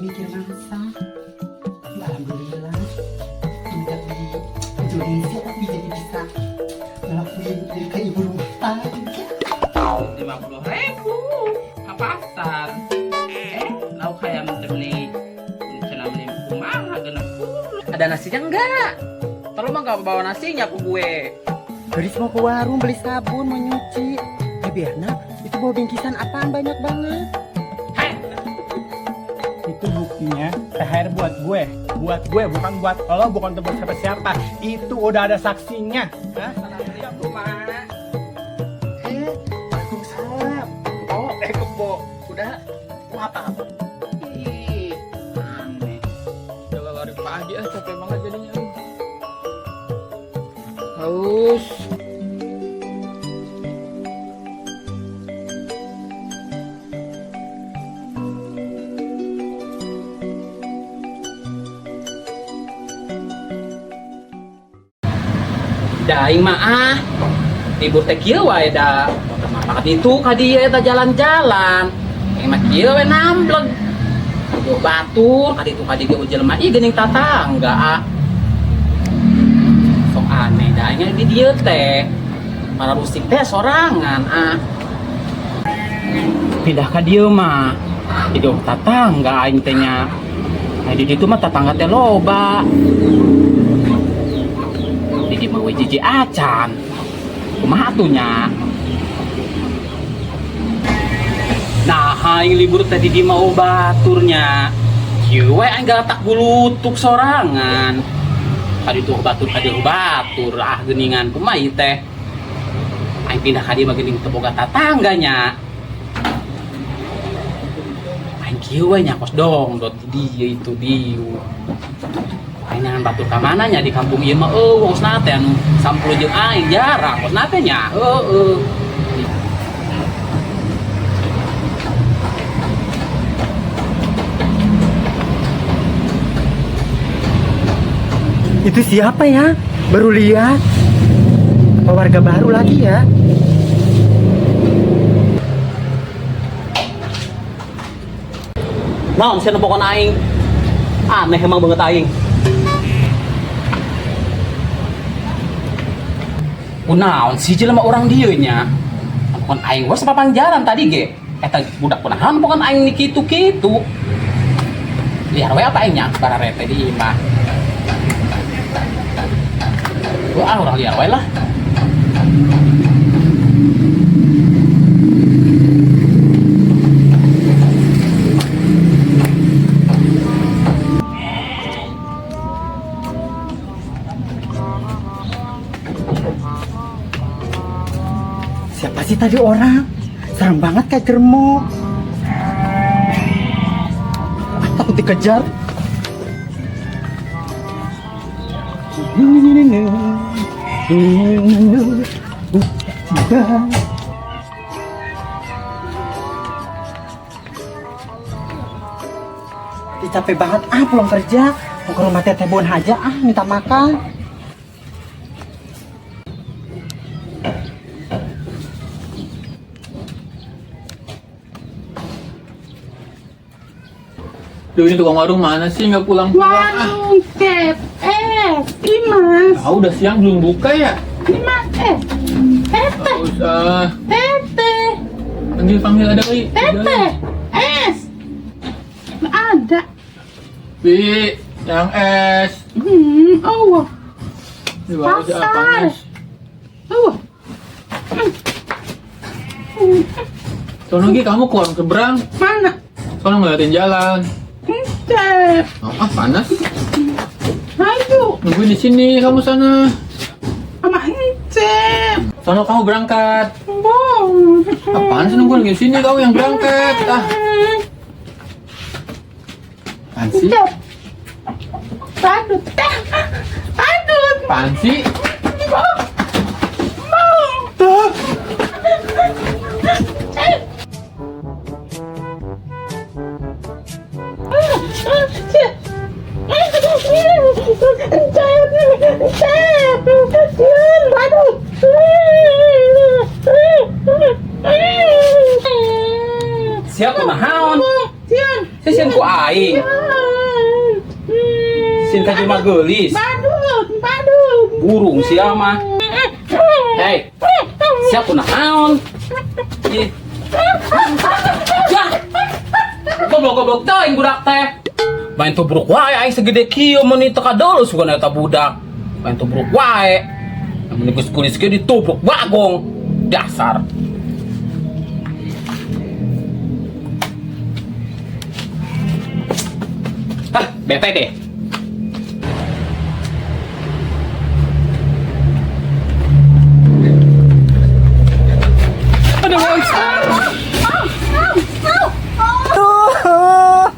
Mikir masak. Ya, alhamdulillah. Tinggal di Indonesia tapi jadi bisa ngelakuin jadi kayak ibu rumah tangga. 50.000 ke pasar. Eh, lauk hayam teh beli cenah beli kumaha 60. Ada nasinya enggak? Tolong mah gak bawa nasinya ke gue. Gadis mau ke warung beli sabun, mau nyuci. Eh, Berna, itu bawa bingkisan apaan banyak banget? Hei, Itu buktinya THR buat gue. Buat gue, bukan buat lo, bukan untuk buat siapa-siapa. Itu udah ada saksinya. Hah? Kumaha? Eh, waalaikumsalam. Oh, eh kebo. Udah. Mau apa? Ih, aneh. Jalan lari pagi ah, capek banget jadinya. Haus. Da aing mah ah. Libur teh kieu wae da. Mah itu ka dieu eta jalan-jalan. Aing mah kieu we nambleg. Kudu batur ka ditu ka dieu jelema ieu geuning tatangga ah. Sok aneh da aing di dieu teh. Para rusik teh sorangan ah. Pindah ka dieu mah. Hidup tatangga aing teh nya. Nah, di ditu mah tatangga teh loba. Di dieu mah we jiji acan. Kumaha atuh nya? Nah, aing libur teh di dieu mah baturnya. Kieu we aing galatak bulutuk sorangan. Kadi tuh batur kadi batur ah geuningan kumaha ieu teh. Aing pindah ka dieu mah geuning teu boga tatangganya. Aing kieu we nya kos dong dot di dieu itu dieu. Aing nangan batur ka mana nya di kampung ieu mah eueuh kosna teh anu sampul jeung aing jarang kosna teh nya heueuh. Itu siapa ya? Baru lihat. Apa warga baru lagi ya? Naon sia pokon aing? Aneh emang banget aing. Kunaon sih jelema urang dieu nya? Pokon aing we sapapang jalan tadi ge. Eta budak kunaon pokon aing ni kitu-kitu. Liar we apa aing nya bararete di imah. Wah, ah, urang liar we lah. Siapa sih tadi orang? Serem banget kayak germo. Ah, takut dikejar. Ih, capek banget ah pulang kerja. Mau ke rumah Teteh Bon aja ah minta makan. Duh, ini tukang warung mana sih nggak pulang-pulang ah? Warung TS Imas. Ah, udah siang belum buka ya? Imas eh. Teteh, Nggak usah. teteh, Panggil-panggil ada kali. teteh, S. Nggak ada. Bi, yang es. Oh, Di bawah sih, ah, Pasar. panas. Oh. Sono Gi, kamu ke warung seberang. Mana? Sono ngeliatin jalan. Encep. Oh, ah, panas. Ayo, Nungguin di sini kamu sana. sama Encep. Sono kamu berangkat. Bong. Apaan sih nungguin di sini kamu yang berangkat? Ah, apaan sih? Encep. Badut. Eh, badut. Apaan sih? Bong. Bong. Tuh. Siapa kunaon? Sia sieun ku aing. Sieun ka jelema geulis. Badut, badut. Burung sia mah. Hei. Sia kunaon? Ih. Yah. Goblok-goblok teuing budak teh. Main tubruk wae aing segede kieu meuni teu kadeuleu sugan eta budak. Main tubruk wae. Mun geus geulis kieu ditubruk bagong. Dasar. Ah, bete deh. Ada monster. Tuh.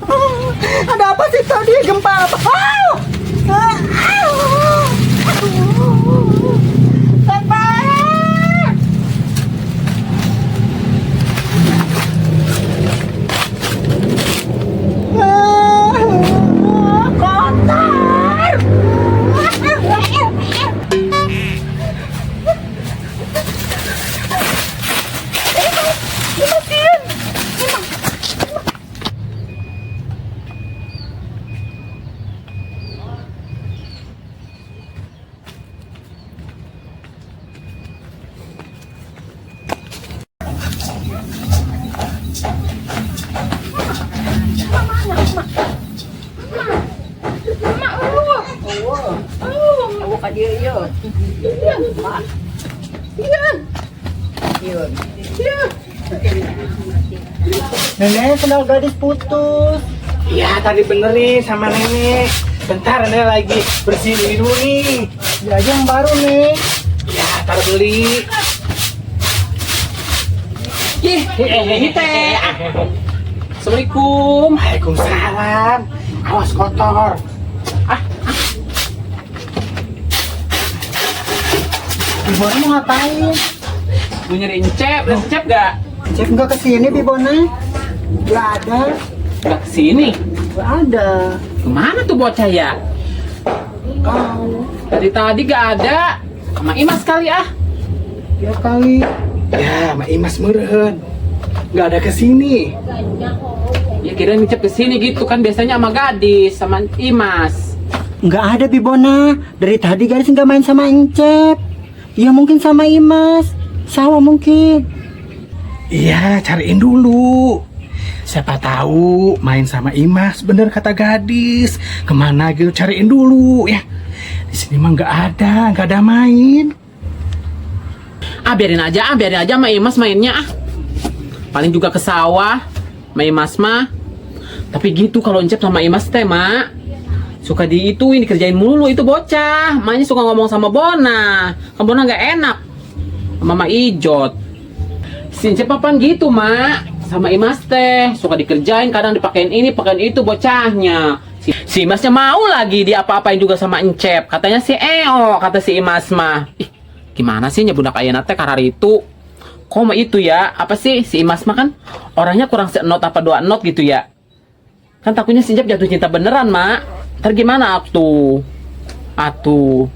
Ada apa sih tadi gempa apa? Au! Au! Sampai. Kotor. Buka dia ieu. Mak. Iya. Nenek sendal gadis putus. Iya, tadi benerin sama nenek. Bentar, nenek lagi bersihin ini dulu nih. Ya aja yang baru nih. Ya, ntar beli. Ih, ini teh. Assalamualaikum. Waalaikumsalam. Awas kotor. Ah, Bibona mau ngapain? Mau nyari Encep, lihat Encep gak? Cep nggak kesini Bibona? Nggak ada. Gak kesini. Nggak ada. Kemana tuh bocah ya? Oh, Tadi tadi gak ada. Sama Imas kali ah. ya kali. Ya, sama Imas meureun. Nggak ada kesini. Ya kirain Encep kesini gitu kan biasanya sama gadis, sama Imas. Nggak ada Bibona. Dari tadi gadis nggak main sama Encep. Ya mungkin sama Imas. Sawah mungkin. Iya, cariin dulu. Siapa tahu main sama Imas, bener kata gadis. Kemana gitu cariin dulu ya. Di sini mah nggak ada main. Ah biarin aja, ah biarin aja sama Imas mainnya ah. Paling juga ke sawah, sama Imas mah. Tapi gitu kalau Encep sama Imas teh, Mak. Suka diituin, dikerjain mulu itu bocah. Maknya suka ngomong sama Bona. Kan Bona nggak enak. Sama Mama Ijot. Si Encep apaan gitu, Mak. Sama Imas teh. Suka dikerjain, kadang dipakein ini, pakein itu bocahnya. Si Imasnya mau lagi diapa-apain juga sama Encep. Katanya si Eo, kata si Imas mah. Ih, gimana sih nya budak ayeuna teh kararitu? Kok mah itu ya? Apa sih si Imas mah kan orangnya kurang senot apa dua not gitu ya? Kan takutnya si Encep jatuh cinta beneran, Mak. Ntar gimana atuh? Atuh.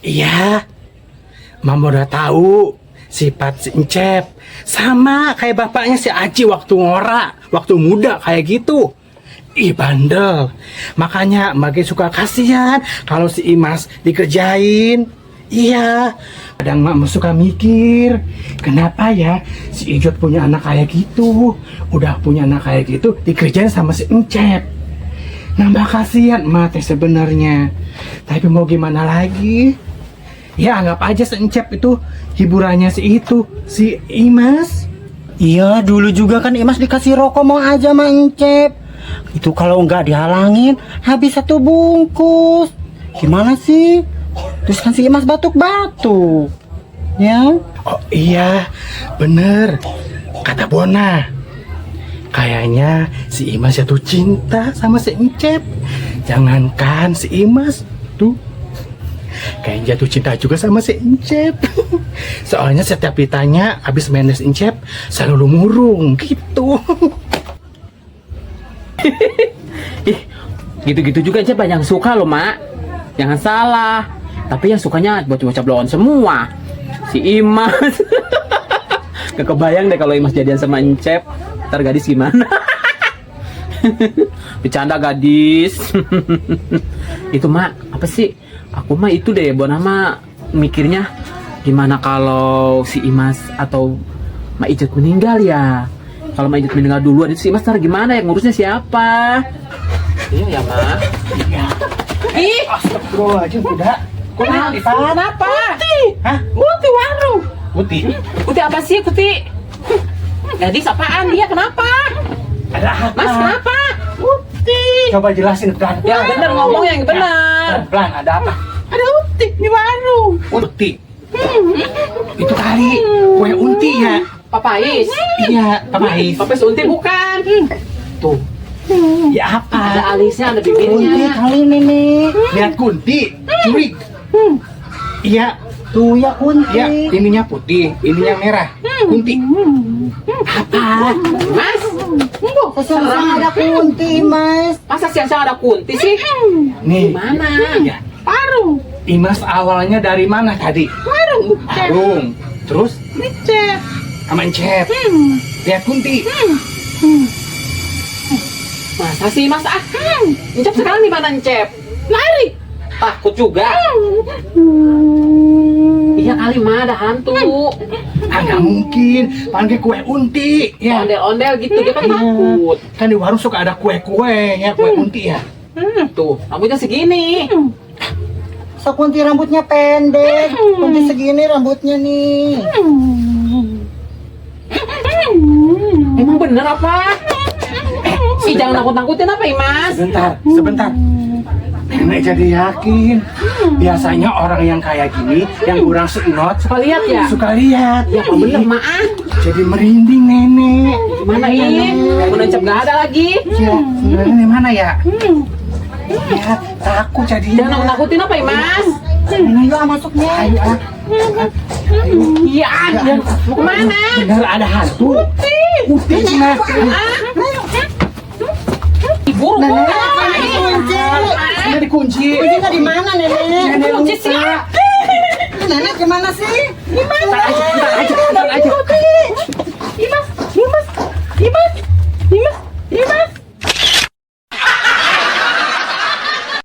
Iya, Mama udah tahu sifat si Encep. Sama kayak bapaknya si Aji waktu ngora, waktu muda kayak gitu. Ih, bandel. Makanya Mage suka kasihan kalau si Imas dikerjain. Iya, kadang mak suka mikir, kenapa ya si Ijot punya anak kayak gitu? Udah punya anak kayak gitu, dikerjain sama si Encep. Nambah kasihan emak teh sebenarnya. Tapi mau gimana lagi? Ya anggap aja si Encep itu hiburannya si itu, si Imas. Iya, dulu juga kan Imas dikasih rokok mau aja sama Encep. Itu kalau nggak dihalangin, habis satu bungkus. Gimana sih? Terus kan si Imas batuk-batuk. Ya? Oh iya, bener. Kata Bona. Kayaknya si Imas jatuh cinta sama si Encep. Jangankan si Imas tuh, kayaknya jatuh cinta juga sama si Encep. Soalnya setiap ditanya habis main si Encep selalu murung gitu. Ih, gitu-gitu juga aja banyak yang suka loh, Mak. Jangan salah. Tapi yang sukanya bocah-bocah bloon semua. Si Imas. Gak kebayang deh kalau Imas jadian sama Encep. Ntar gadis gimana? Bercanda gadis. Itu mak, apa sih? Aku mah itu deh, buat nama mikirnya gimana kalau si Imas atau Mak Ijat meninggal ya? Kalau Mak Ijat meninggal duluan itu si Imas ntar gimana ya, ngurusnya siapa? Iya ya, Mak. Ih, Astagfirullahaladzim, kuda. Kenapa? Kenapa? Hah? Uti warung. Putih. Kuti apa sih, Kuti? Gadis apaan dia? Kenapa? Ada apa? Mas, kenapa? Uti. Coba jelasin pelan. Yang bener ngomong yang bener. Pelan, ada apa? Ada uti di warung. Unti. Itu kali kue unti ya. Papais. Iya, papais. Papais unti bukan. Tuh. Ya apa? Ada alisnya, ada Kunti bibirnya. kali nenek. Lihat kunti, curik. Iya, Tuh ya kunti. iya, ininya putih, ininya merah. Kunti. Apa? Mas, Siang-siang ada kunti, Mas. masa siang-siang ada kunti sih? Nih. Gimana? Iya. Warung. Imas awalnya dari mana tadi? Warung. Cep. Warung. Terus Cep. sama Encep. Lihat kunti. Masa sih, Mas? Ah, Encep sekarang di mana Encep? Lari. Takut juga. Iya kali mah ada hantu. Ah, nggak mungkin. Panggil kue unti. Ya. Ondel-ondel gitu dia kan takut. Kan di warung suka ada kue-kue ya, kue unti ya. Tuh, rambutnya segini. So kunti rambutnya pendek. Kunti segini rambutnya nih. Emang bener apa? Ih, jangan nakut-nakutin apa, Imas? Sebentar, sebentar. Nenek jadi yakin. Biasanya orang yang kayak gini, yang kurang senot, Suka lihat ya? suka lihat. Ya, apa bener, maaf. Jadi merinding nenek. Gimana ini? Mau Encep gak ada lagi. Ya, sebenarnya di mana ya? Ya, takut jadinya. Jangan nakut-nakutin apa, Imas? Ayo ah, masuk nih. Ayo, ah. Iya, mau kemana? Benar ada hantu. Putih. Putih, nah. Ibu, Nenek, kunci. Ini dikunci. Kuncinya di mana, nenek? Nenek Kunci sih. lupa. Nenek gimana sih? Bentar aja, bentar aja, bentar aja.